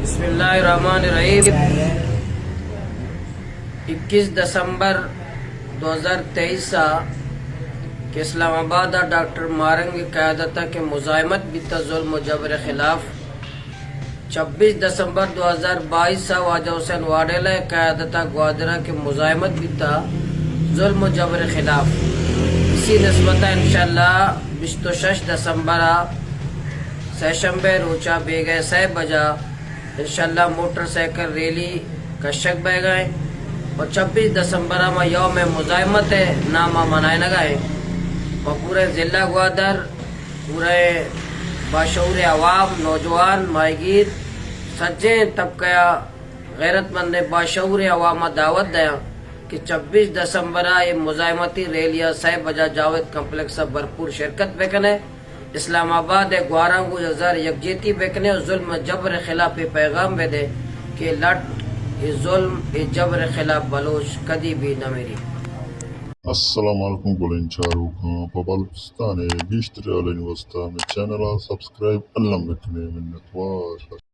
بسم اللہ الرحمن الرحیم۔ اکیس دسمبر دو ہزار تئیس ءَ کہ اسلام آباد ءَ ڈاکٹر ماہرنگ ءِ قیادت ءَ کہ مزاحمت بیتا ظلم و جبر ءِ خلاف، چھبیس دسمبر دو ہزار بائیس ءَ واجہ حسین واڈیلہ ءِ قیادت ءَ گوادر ءَ کہ مزاحمت بیتا ظلم و جبر ءِ خلاف، اسی نسبت ءَ انشاءاللہ بیست و شش دسمبر ءَ سہ شنبے روچ ءَ بیگہ ءَ سئے بجہ انشاءاللہ موٹر سائیکل ریلی کشگ بئیگا ایں و چھبیس دسمبر ءَ ما یوم مزاحمت ءِ نام ءَ منائینگا ایں و پورے ضلع گوادر، پورے باشعور عوام، نوجوان، ماہیگیر، سجیں طبقہ ءَ غیرت مند باشعور عوام ءَ دعوت دیاں کہ چھبیس دسمبر ءَ اے مزاحمتی ریلی ءَ سئے بجہ جاوید کمپلیکس ءَ بھرپور شرکت بکنے۔ اسلام آباد ءِ گوہاراں گوں یک زر یکجہتی بکنے و ظلم ءُ جبر ءِ خلاف اے پیغام بدے کہ لٹ، اے ظلم، اے جبر ءِ خلاف بلوچ کدی بھی نہ مری۔ السلام علیکم گلیں چاروکاں، پہ بلوچستان ءِ گیشتر حالانی واسطہ مئے چینل ءَ سبسکرائب الم بکنے، منتوار۔